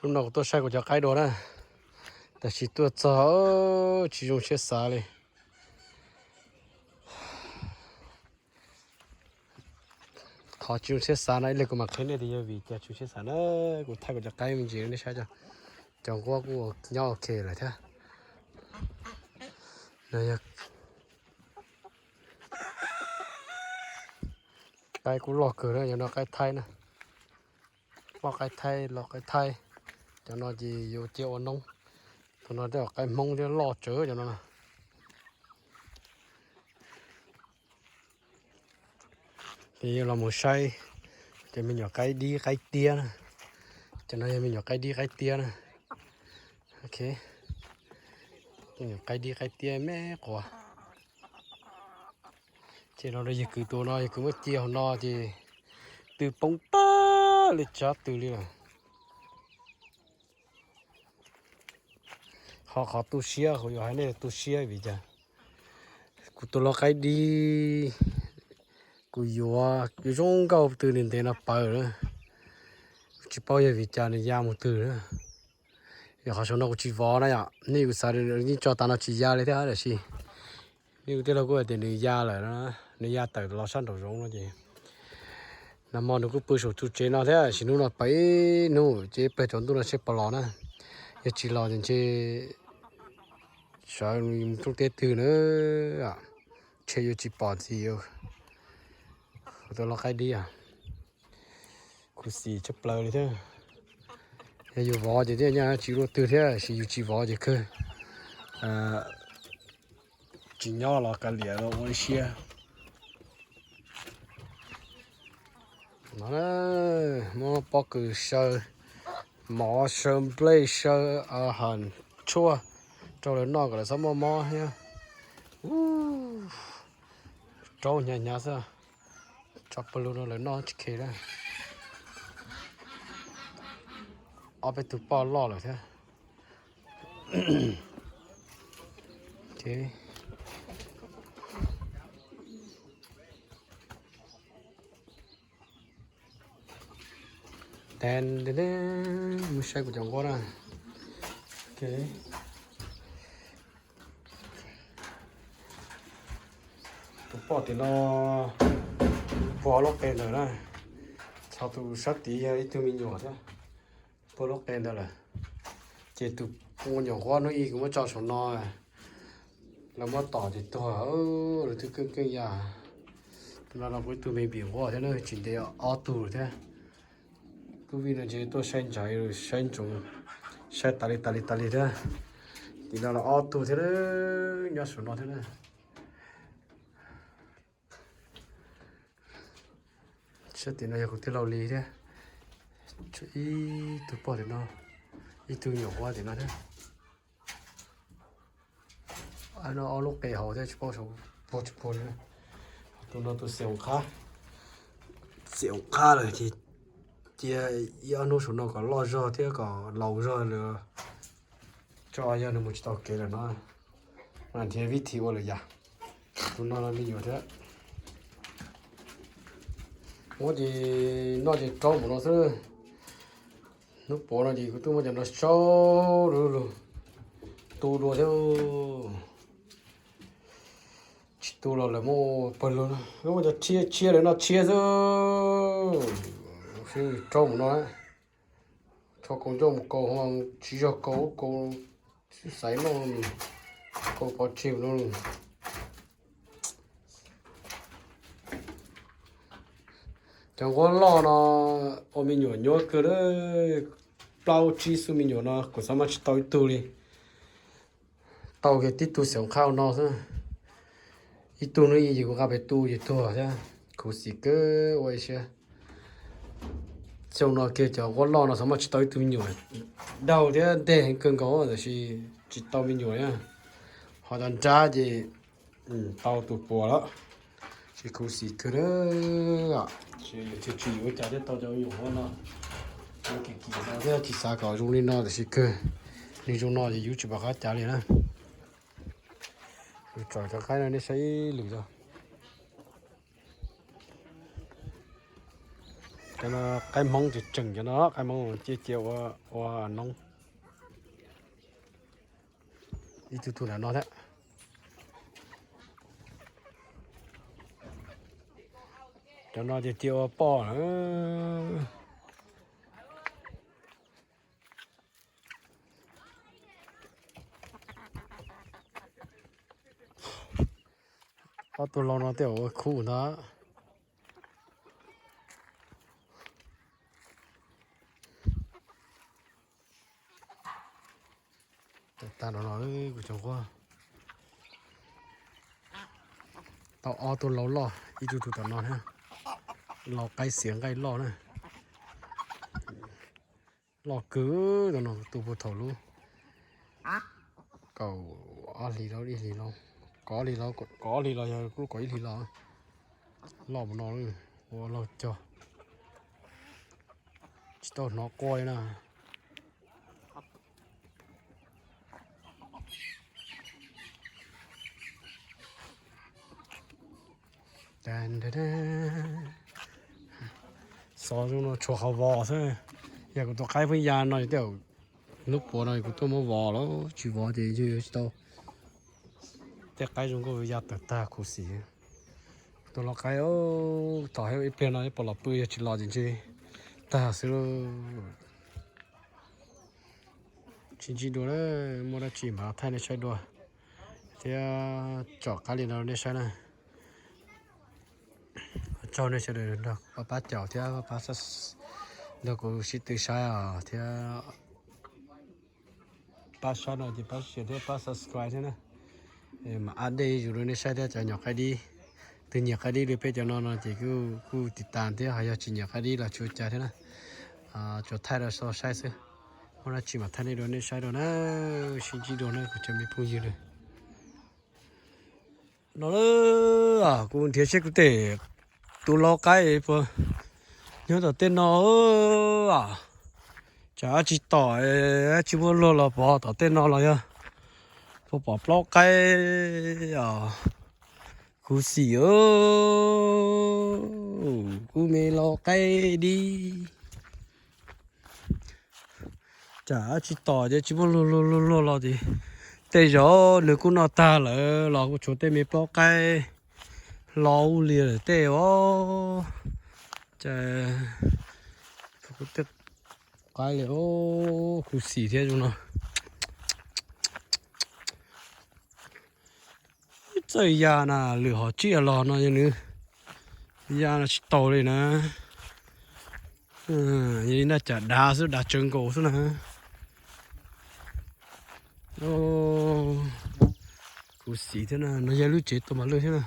Hnub no kuv tuaj saib kuv cov qaib dua na, tab sis tuaj txog tsis zoo siab xav li. Qhov tsis zoo siab xav no ib leeg kuv mam qhia nej tias yog vim cas tsis zoo siab xav na. Kuv thaij kuv cov qaib me ntsis nej saib, cov nquab kuj nyob ok lawm thiab. Qaib kuj loj kawg na, yog no qaib thaib na. Loj qaib thaib, loj qaib thaib. Cov no ces yuav cia ua noob. Tus no tej qaib Hmoob thiab, loj tsawv cov no. Ces yuav los mus saib cov me nyuam qaib dib qaib tiab na. Cov no yog me nyuam qaib dib qaib tiab na. Ok, me nyuam qaib dib qaib tiab me quav. Ces los rau yawg kwv tus no, yawg kwv muab cia hauv no ces tw poob tag li, tsis tw li lawm. Ho qhov tu siab, kuv yuav hais nej tu siab vim cas kuv tus lau qaib dib, kuv yuav zoo nkauj twg ntev ntev no pawv na, tsis paub yog vim cas nws ya mus twg na. Yog qhov saum no kuv tsis vov na yom, nej kuv xav yeej tso tas no tsis ya li thiab tab sis nej kuv tij laug kuj hais tias nws ya lawm, nws ya tawm los sab nraum zoov no ces nag hmo nws kuj pw saum txuj tsev no thiab, sim hnub no pawg ib hnub ces pawg tsaus ntuj no seb puas los na. Yog tsis los ces ntshe sawv mus rooj teb twg na, ntshe yuav tsis pom ntxiv kuv tus lau qaib dib. Khuv xim tshaj plaws li thiab. Yog yus vov ces thiaj nyaj tsis luaj twg thiab, sis yus tsis vov ces kawg tsis nyob los kav liam los ua ib siab. No, muab pob kws saw, mov saw, nplej saw, a has tshuaj rau lawv noj kom lawv txhob muaj mob thiab. Raub hnyav hnyav xwb, tso pawg lug rau lawv noj tsis khe lawm. Ob peb tug poj loj lawm thiab. Ten, mus saib kuv cov nquab na. Tus poj tim no puag lub qe ntawd na, txog tus sab tid yog ib tug me nyuam thiab, puag lub qe ntawd lawm. Ces tus me nyuam nquab hnub ib kuv muab tso saum no, lawv muab tom ces tuag, lawv twb keej keej ya. Tus no los kuv ib tug me npim nquab thiab na, tsis ntev ob tug thiab. Tub Vij no ces tuaj saib ntsaws, saib ntsoov, saib tas li tas li tas li thiab. Tim no los ob tug thiab, nyob saum no thiab na. Sab tim no yog kuv tij laug Lis thiab. Tshuav ib tug pog tim no, ib tug nyuam nquab tim no thiab. No ob lub qe hauv thiab tsis paub saum puag tsis puag li. Tus no tus xiaum qhab, xiaum qhab lawm ces cia ib ob hnub saum no kom loj zog thiab kom laus zog lawm tso, yog nws mus tsis tau kev lawm no, mam nrhiav vib thi ua lawm yam. Tus no no me nyuam thiab. Muab ces noj ces raub npaum no xwb. Hnub puav no ces kuv twb muab cov no saub lug tu dua thiab. Tsis tu los lawv muab pawg lug, muab cov tshiab tshiab lawv noj tshiab xwb. Raub npaum no, tso kaus ncauj mus kaus ho tsis zog kaus, kaus xaiv noj, kaus pov tseg no. Cov nquab loj no ua me nyuam nyuaj kawg, plaub tsib xuab me nyuam no kuv xav mas tsis tau ib tug li. Tau kiag tib tug xiaum qhab no xwb. Ib tug hnub ib ces kuv nqa pem tu ces tuag thiab. Khuv xim kawg ua ib siab. Xyoo no kiag cov nquab loj no xav mas tsis tau ib tug me nyuam daug thiab nteg heev kawg nkaus tab sis tsis tau me nyuam na. Ho cov nrab ces tau tus puas lawm. Ces khuv xim kawg na. Tsis tsis yuav cas thiaj tau cov me nyuam nquab no. Kim kim no thiab tsis xav kom zoo li no tab sis kawg li zoo no ces yus tsis pom qab cas li na. Tsom cov qaib no nej saib ib lwm os. Cov no qaib Hmoob tseem tseem, cov no qaib Hmoob cia cia ua noob. Ib tug tug ntawm no thiab. Cov no ces cia ua poj na. Ob tug laus no tej zaum ua khub ntag. Tag no no kuv tseem quaj. Tau ob tug laus loj, ib tug tug tom no thiab. Laus qaib xiav nqaij loj na. Loj kawg, tus no tu puag thaum lub kaum ob hlis los ib hlis los, kaum ob hlis los, kaum ob hlis los yog lub kaum ib hlis los. Loj mus no ua laug cog, tsis tau hnov quaj li na. Xov zoo no tshuav qhov vos xwb. Yog kuv tus qaib pheej ya no tej zaum hnub puav no kuv tuaj muab vos los tsis vos ces yuav tsis tau. Tej qaib zoo nkauj ya tawm tag khuv xim. Tus lau qaib, tom ib pliag no pom los pw, yog tsis los ces ntshe tag xwb lauj. Tsis ntsib dua na, muaj dab tsi mam thaij nej saib dua thiab. Tsom qab li no nej saib na. Tsaug nej sawv daws nrog pab caum thiab pab nrog kuv sib tw saib os thiab. Pab saib no ces pab share thiab pab subscribe thiab na. Mam update zus rau nej saib thiab cov nyuam qaib dib. Tus nyiam qaib dib li peb cov no no ces kuj tiv tas thiab, ho yog tsis nyiam qaib dib los tsis ua cas thiab na. Tsuas thaij rau so saib xwb. Muaj dab tsi mam thaij nej dua nej saib dua na. Sib ntsib dua na kuv cov me phooj ywg na. No kuv nrhiav seb kuv tej tus lau qaib puas nyob tom tej no. Tsam dab tsi tom, dab tsi muaj luag los pov tom tej no los yog puas pom plaub qaib os. Khuv xim, kuv me lau qaib dib. Tsam dab tsi tom ces tsis muaj luag luag luag luag los ces tej zaum nws kuj noj tag lawm los kuj tshuav tej me plaub qaib hlo ua liaj lawm tej os. Ces qaib li, khuv xim thiab zoo no. Txawj ya na, lwm hom tsiaj los no yog nws ya no tsis taus li na. Yog li na cas dav xwb, dav tsawv nkaus xwb na. Khuv xim thiab na, no yog lub tsev tua mos lwj thiab na.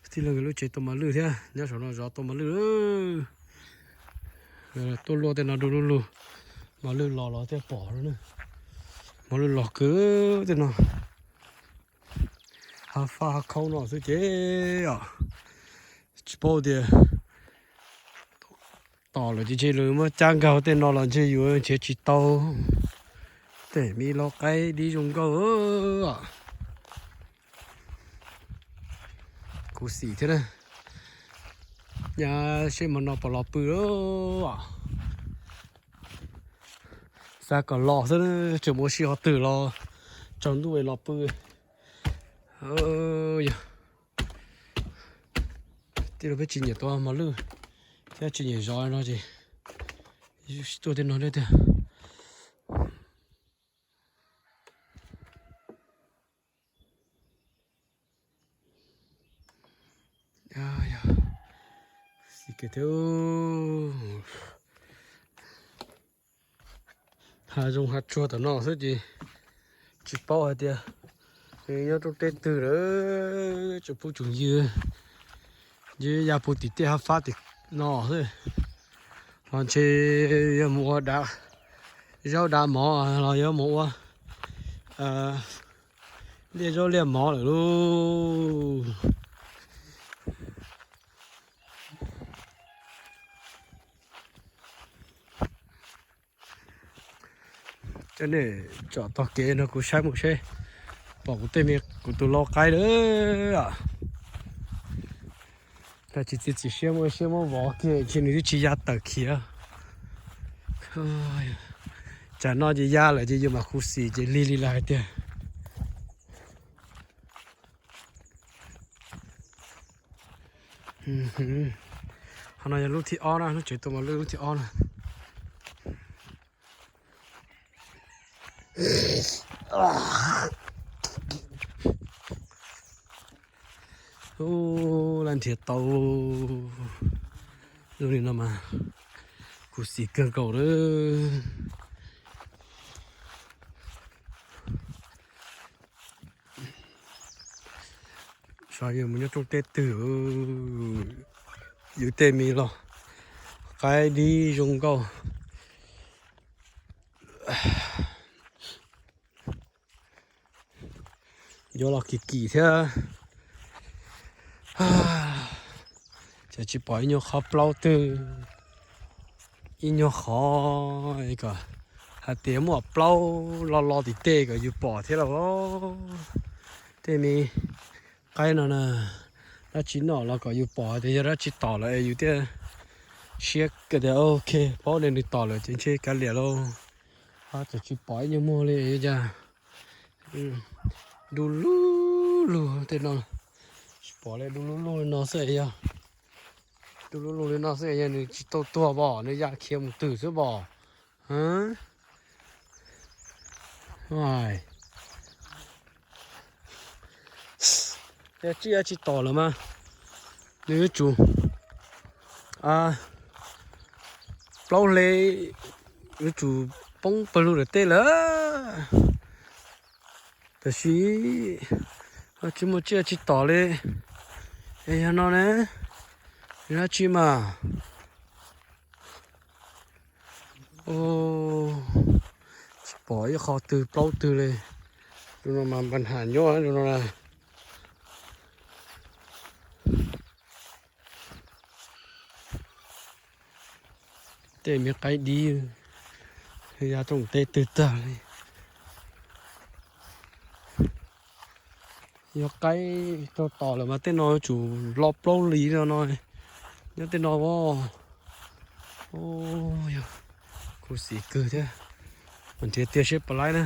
Tij laug lub tsev tua mos lwj thiab, nyob saum no zov tua mos lwj. Tuaj luaj tej no du lug lug, mos lwj los los thiaj pom na. Mos lwj los kawg tej no. Hav fab hav khaub no xwb ces os, tsis paub tias tom lawm ces ntshe lawv muab cab nkag tej no los ntshe yuav nrhiav tsis tau. Tej me lau qaib dib zoo nkauj. Khuv xim thiab na. Nyab seb hmo no puas los pw. Xav kom los xwb, tseem mus ua si qhov twg los tsaus ntuj los pw. Yog tij laug peb tsis nyiam tua mos lwj thiab tsis nyiam zov no ces tuaj tej no thiab tiag. Xis kev thiab. Hav zoov hav tsuag tom no xwb ces tsis paub hais tias nws nyob rau tej twg lawm. Tsoom phooj tsoom ywg, ntshe ya puag tim tej hav fab tim no xwb. Los ntshe yuav mus ua dav zaub dav mov los yuav mus ua liaj zaub liaj mov lawm lauj. Coj nej tsom tog kev no kuv saib mus seb pom kuv tej me, kuv tus lau qaib lawm. Tsis txiav txim siab muab siab muab vov kiag ces nws twb tsis ya tawm khiav. Tsam no ces ya lawm ces yus mam khuv xim ces lig li lawv hais tiag. Qhov no yog lub thib ob na, lub tsev tua mos lwj lub thib ob na. Ub, laj nrhiav tau zoo li no mas khuv xim kawg nkaus lawm. Xyov yus mus nyob rooj teb twg, yus tej me los qaib dib zoo nkauj. Yuav los kim kim thiab. Ces tsis pom ib nyuag qhov plaub twg, ib nyuag qhov kom hais tias muaj plaub lo lo tim tej kom yus pom thiab los. Tej me qaib no na, dab tsi noj los kom yus pom tias yog dab tsi tom lawm es yus thiaj siab tias ok, paub tias nws tom lawm ces ntshe kav liam lauj. Ho tseem tsis pom ib nyuag muag li cas. Du lug lug tej no, tsis pom li, du lug lug li no xwb yog, du lug lug li no xwb yog nws tsis tau tuag pom, nws ya khiav mus twg xwb pom. Yog tsis, yog tsis tom lawm mas nws yuav tsum plaub hle, yuav tsum poob pawg lug lawm tej lawm. Tab sis tsis muaj tsiaj tsis tom li. Es yog no ne, yog dab tsi mas. Tsis pom ib qho twg plaub twg li. Tus no mas npaj ham nyob tus no na. Tej me qaib dib ya rooj teb twg tag li. Yog qaib rau tom lawm mas tej no yuav tsum lo plaub li no no. Nyob tej no, yog khuv xim kawg thiab. Mas nrhiav tiag seb puas laib na.